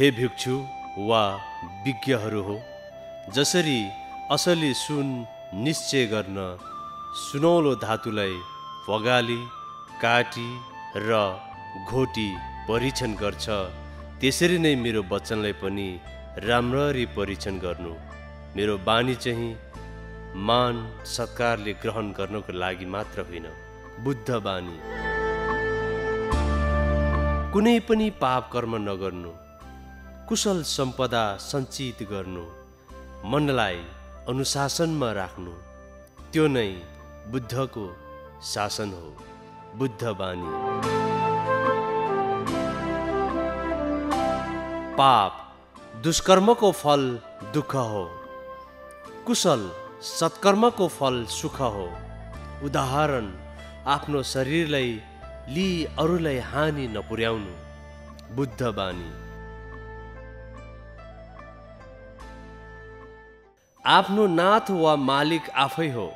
हे भिक्षु वा विज्ञहरू हो, जसरी असली सुन निश्चय गर्न सुनौलो धातुलाई पगाली, काटी र घोटी परीक्षण गर्छ, त्यसरी नै मेरो वचनलाई पनि राम्ररी परीक्षण गर्नु। मेरो बानी चाहिँ मान सत्कारले ग्रहण गर्नको लागि मात्र होइन, बुद्ध बानी। कुनै पनि पाप कर्म नगर्नु, कुशल सम्पदा सञ्चित गर्नु, मनलाई अनुशासनमा राख्नु, त्यो नै बुद्धको शासन हो, बुद्ध बानी। पाप दुष्कर्मको फल दुःख हो, कुशल सत्कर्मको फल सुख हो। उदाहरण, आफ्नो शरीरलाई लिई अरूलाई हानि नपुर्याउनु, बुद्ध बानी। आफ्नो नाथ वा मालिक आफै हो,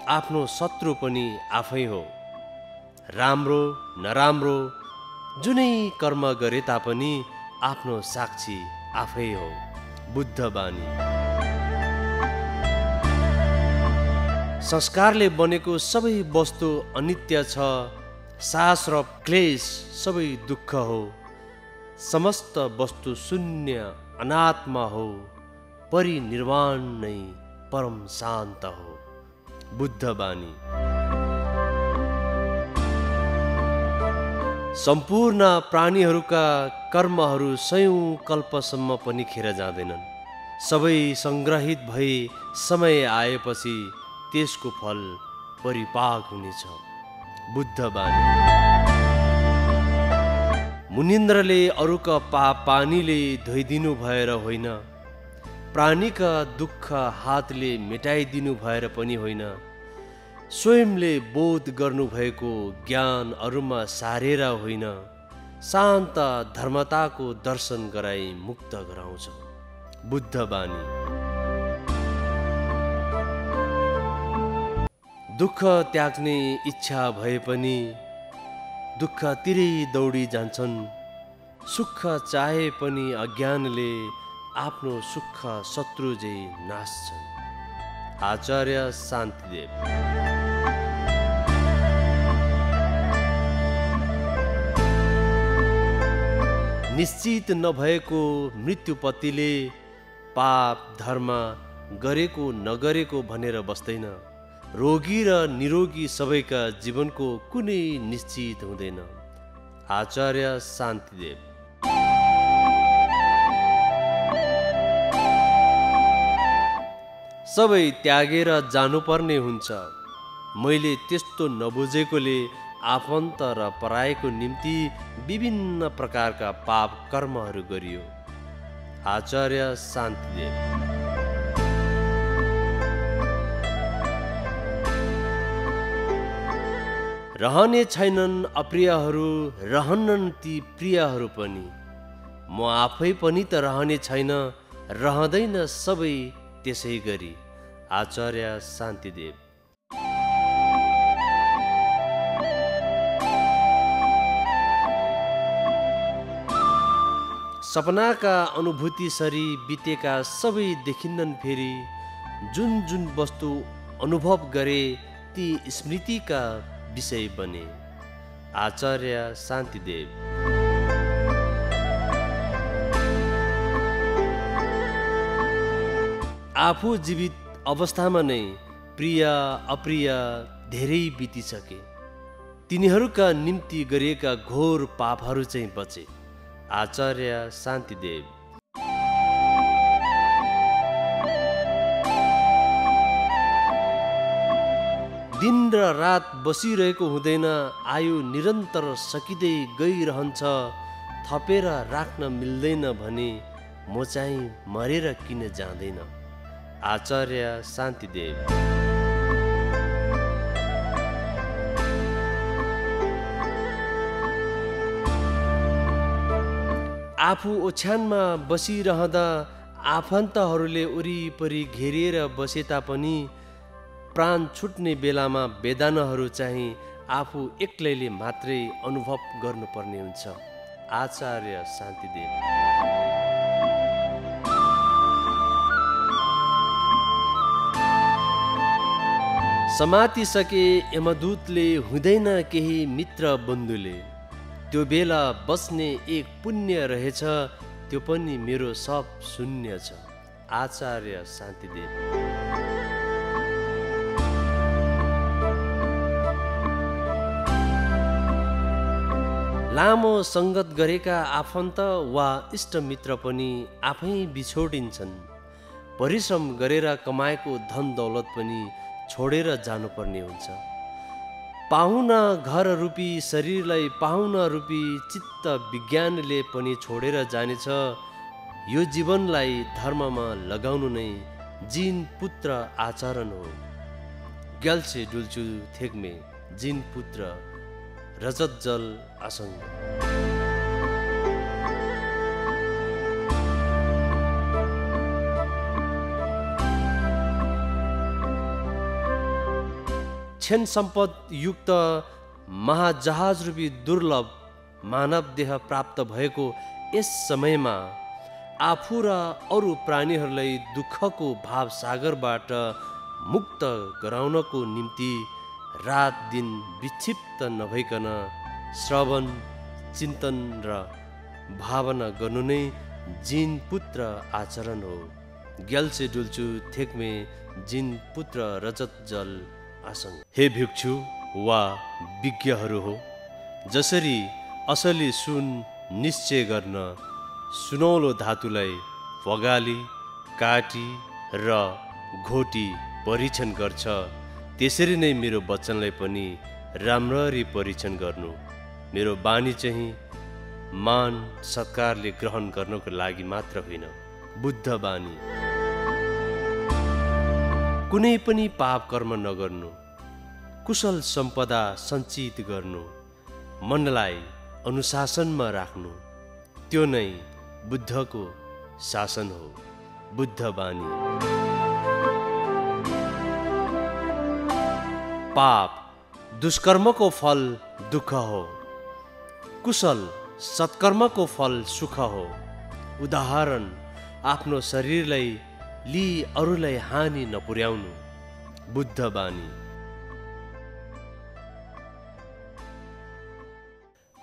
आफ्नो शत्रु पनि आफै हो। राम्रो नराम्रो जुनै कर्म गरे तापनि आफ्नो साक्षी आफै हो, बुद्ध बानी। संस्कारले बनेको सबै वस्तु अनित्य छ, सास र क्लेश सबै दुःख हो। समस्त वस्तु शून्य अनात्मा हो, परिनिर्वाण नै परम शान्त हो, बुद्ध बानी। सम्पूर्ण प्राणीहरूका कर्महरू सयौं कल्पसम्म पनि खेर जाँदैनन्। सबै सङ्ग्रहित भई समय आएपछि त्यसको फल परिपाक हुनेछ, बुद्ध बानी। मुनिन्द्रले अरूका पाप पानीले धोइदिनु भएर होइन, प्राणीका दुःख हातले मेटाइदिनु भएर पनि होइन, स्वयंले बोध गर्नुभएको ज्ञान अरूमा सारेर होइन, शान्त धर्मताको दर्शन गराई मुक्त गराउँछ, बुद्ध बानी। दुःख त्याग्ने इच्छा भए पनि दुःखतिरै दौडी जान्छन्। सुख चाहे पनि अज्ञानले आफ्नो सुख शत्रु झै नाश्छन्, आचार्य शान्तिदेव। निश्चित नभएको मृत्युपतिले पाप धर्म गरेको नगरेको भनेर बस्दैन। रोगी र निरोगी सबैका जीवनको कुनै निश्चित हुँदैन, आचार्य शान्तिदेव। सबै त्यागेर जानुपर्ने हुन्छ। मैले त्यस्तो नबुझेकोले आफन्त र परायको निम्ति विभिन्न प्रकारका पाप कर्महरू गरियो, आचार्य शान्तिदेव। रहने छैनन् अप्रियहरू, रहन्नन् ती प्रियहरू पनि। म आफै पनि त रहने छैन, रहँदैन सबै त्यसै गरी, आचार्य शान्तिदेव। सपनाका अनुभूति सरी बितेका सबै देखिन्नन् फेरि। जुन जुन वस्तु अनुभव गरे ती स्मृतिका विषय बने, आचार्य शान्तिदेव। आफू जीवित अवस्थामा नै प्रिय अप्रिय धेरै बितिसके। तिनीहरूका निम्ति गरिएका घोर पापहरू चाहिँ बचे, आचार्य शान्तिदेव। दिन र रात बसिरहेको हुँदैन, आयु निरन्तर सकिँदै गइरहन्छ। थपेर राख्न मिल्दैन भने म चाहिँ मरेर किन जाँदैन, आचार्य शान्तिदेव। आफू ओछ्यानमा बसिरहँदा आफन्तहरूले वरिपरि घेरिएर बसे तापनि प्राण छुट्ने बेलामा वेदनाहरू चाहिँ आफू एक्लैले मात्रै अनुभव गर्नुपर्ने हुन्छ, आचार्य शान्तिदेव। समातिसके यमदूतले हुँदैन केही मित्र बन्धुले, त्यो बेला बस्ने एक पुण्य रहेछ, त्यो पनि मेरो सब शून्य छ। आचार्य शान्तिदेव। लामो सङ्गत गरेका आफन्त वा इष्टमित्र पनि आफै बिछोडिन्छन्। परिश्रम गरेर कमाएको धन दौलत पनि छोडेर जानुपर्ने हुन्छ। पाहुना घर रूपी शरीरलाई पाहुना रूपी चित्त विज्ञानले पनि छोडेर जानेछ। यो जीवनलाई धर्ममा लगाउनु नै जिन पुत्र आचरण हो। ग्याल्छे डुल्चु थेग्मे जिन पुत्र रजत जल आसङ्ग। क्षण सम्पद युक्त महाजहाज रूपी दुर्लभ मानव देह प्राप्त भएको यस समयमा आफू र अरू प्राणीहरूलाई दुःखको भावसागरबाट मुक्त गराउनको निम्ति रात दिन विक्षिप्त नभइकन श्रवण चिन्तन र भावना गर्नु नै जिन पुत्र आचरण हो। ग्याल्छे डुल्चु थेक्मे जिन पुत्र रजत जल आसङ्ग। हे भिक्षु वा विज्ञहरू हो, जसरी असली सुन निश्चय गर्न सुनौलो धातुलाई पगाली काटी र घोटी परीक्षण गर्छ, त्यसरी नै मेरो वचनलाई पनि राम्ररी परीक्षण गर्नु। मेरो बानी चाहिँ मान सत्कारले ग्रहण गर्नको लागि मात्र होइन, बुद्ध बानी। कुनै पनि पाप कर्म नगर्नु, कुशल सम्पदा सञ्चित गर्नु, मनलाई अनुशासनमा राख्नु, त्यो नै बुद्धको शासन हो, बुद्ध बानी। पाप दुष्कर्मको फल दुःख हो, कुशल सत्कर्मको फल सुख हो। उदाहरण, आफ्नो शरीरलाई लिई अरूलाई हानि नपुर्याउनु, बुद्ध बानी।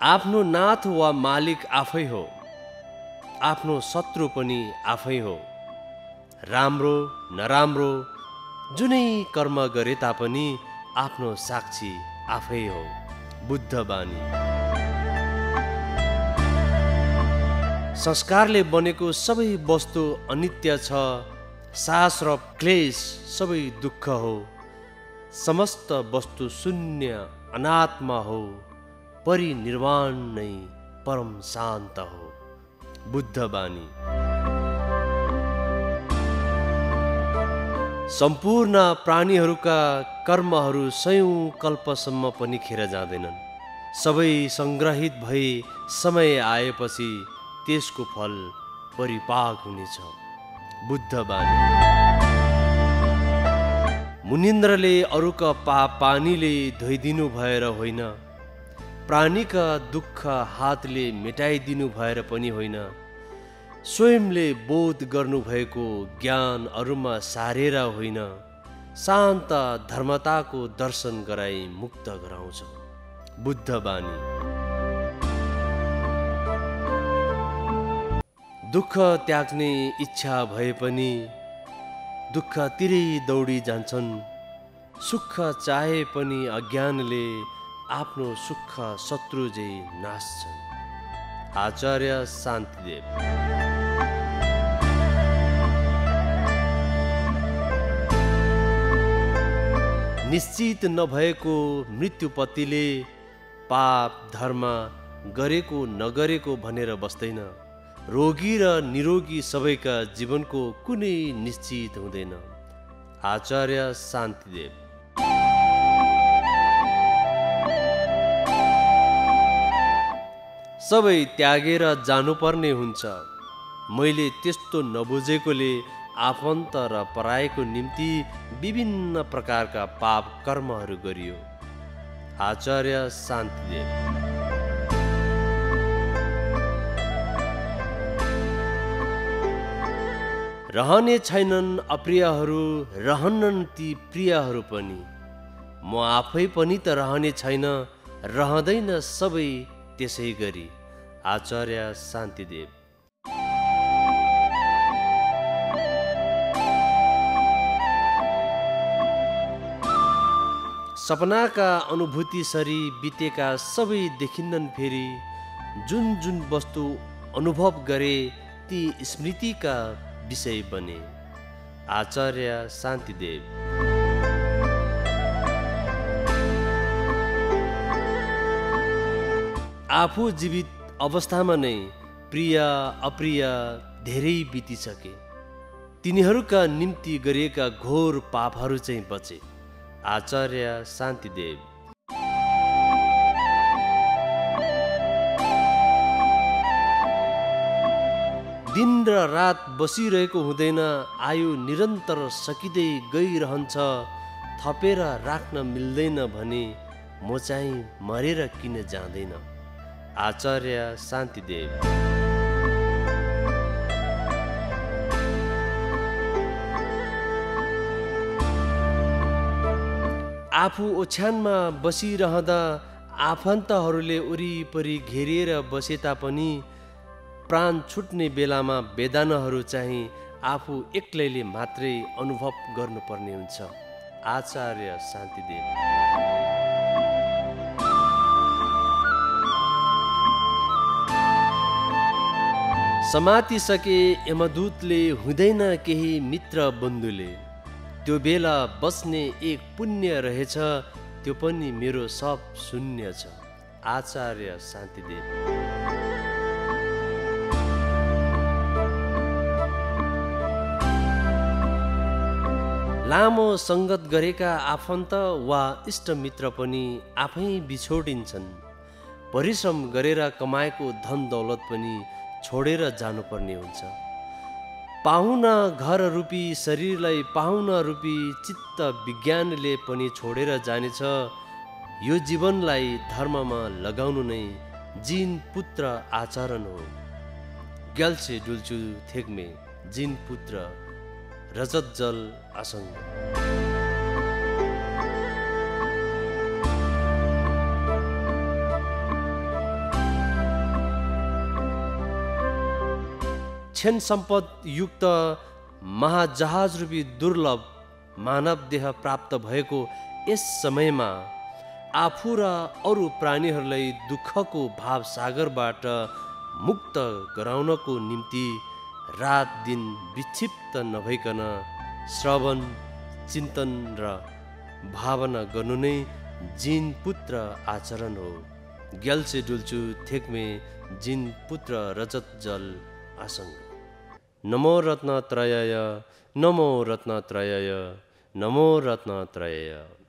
आफ्नो नाथ वा मालिक आफै हो, आफ्नो शत्रु पनि आफै हो। राम्रो नराम्रो जुनै कर्म गरे तापनि आफ्नो साक्षी आफै हो, बुद्ध बानी। संस्कारले बनेको सबै वस्तु अनित्य छ, सास र क्लेश सबै दुःख हो। समस्त वस्तु शून्य अनात्मा हो, परिनिर्वाण नै परम शान्त हो, बुद्ध बानी। सम्पूर्ण प्राणीहरूका कर्महरू सयौं कल्पसम्म पनि खेर जाँदैनन्। सबै सङ्ग्रहित भई समय आएपछि त्यसको फल परिपाक हुनेछ, बुद्ध बानी। मुनिन्द्रले अरूका पाप पानीले धोइदिनु भएर होइन, प्राणीका दुःख हातले मेटाइदिनु भएर पनि होइन, स्वयंले बोध गर्नुभएको ज्ञान अरूमा सारेर होइन, शान्त धर्मताको दर्शन गराई मुक्त गराउँछ, बुद्ध बानी। दुःख त्याग्ने इच्छा भए पनि दुःखतिरै दौडी जान्छन्। सुख चाहे पनि अज्ञानले आफ्नो सुख शत्रु झै नाश्छन्, आचार्य शान्तिदेव। निश्चित नभएको मृत्युपतिले पाप धर्म गरेको नगरेको भनेर बस्दैन। रोगी र निरोगी सबैका जीवनको कुनै निश्चित हुँदैन, आचार्य शान्तिदेव। सबै त्यागेर जानुपर्ने हुन्छ। मैले त्यस्तो नबुझेकोले आफन्त र पराएको निम्ति विभिन्न प्रकारका पाप कर्महरू गरियो, आचार्य शान्तिदेव। रहने छैनन् अप्रियहरू, रहन्नन् ती प्रियहरू पनि। म आफै पनि त रहने छैन, रहँदैन सबै त्यसै गरी। आचार्य शान्तिदेव। सपनाका अनुभूति सरी बितेका सबै देखिन्नन् फेरि। जुन जुन वस्तु अनुभव गरे ती स्मृतिका विषय बने। आचार्य शान्तिदेव। आफू जीवित अवस्थामा नै प्रिय अप्रिय धेरै बितिसके। तिनीहरूका निम्ति गरिएका घोर पापहरू चाहिँ बचे। आचार्य शान्तिदेव। दिन र रात बसिरहेको हुँदैन, आयु निरन्तर सकिँदै गइरहन्छ। थपेर राख्न मिल्दैन भने म चाहिँ मरेर किन जाँदैन। आचार्य शान्तिदेव। आफू ओछ्यानमा बसिरहँदा आफन्तहरूले वरिपरि घेरिएर बसे तापनि प्राण छुट्ने बेलामा वेदनाहरू चाहिँ आफू एक्लैले मात्रै अनुभव गर्नुपर्ने हुन्छ। आचार्य शान्तिदेव। समातिसके यमदूतले, हुँदैन केही मित्र बन्धुले। त्यो बेला बस्ने एक पुण्य रहेछ, त्यो पनि मेरो सब शून्य छ। आचार्य शान्तिदेव। लामो सङ्गत गरेका आफन्त वा इष्टमित्र पनि आफै बिछोडिन्छन्। परिश्रम गरेर कमाएको धन दौलत पनि छोडेर जानुपर्ने हुन्छ। पाहुना घर रूपी शरीरलाई पाहुना रूपी चित्त विज्ञानले पनि छोडेर जानेछ। यो जीवनलाई धर्ममा लगाउनु नै जिन पुत्र आचरण हो। ग्याल्छे डुल्चु थेग्मे जिन पुत्र रजत जल आसङ्ग। क्षण सम्पद युक्त महाजहाज रूपी दुर्लभ मानव देह प्राप्त भएको यस समयमा आफू र अरू प्राणीहरूलाई दुःखको भावसागरबाट मुक्त गराउनको निम्ति रात दिन विक्षिप्त नभइकन श्रवण, चिन्तन र भावना गर्नु नै जिन पुत्र आचरण हो। ग्याल्छे डुल्चु थेग्मे जिन पुत्र रजत जल आसङ्ग। नमो रत्नत्रयाय, नमो रत्नत्रयाय, नमो रत्नत्रयाय।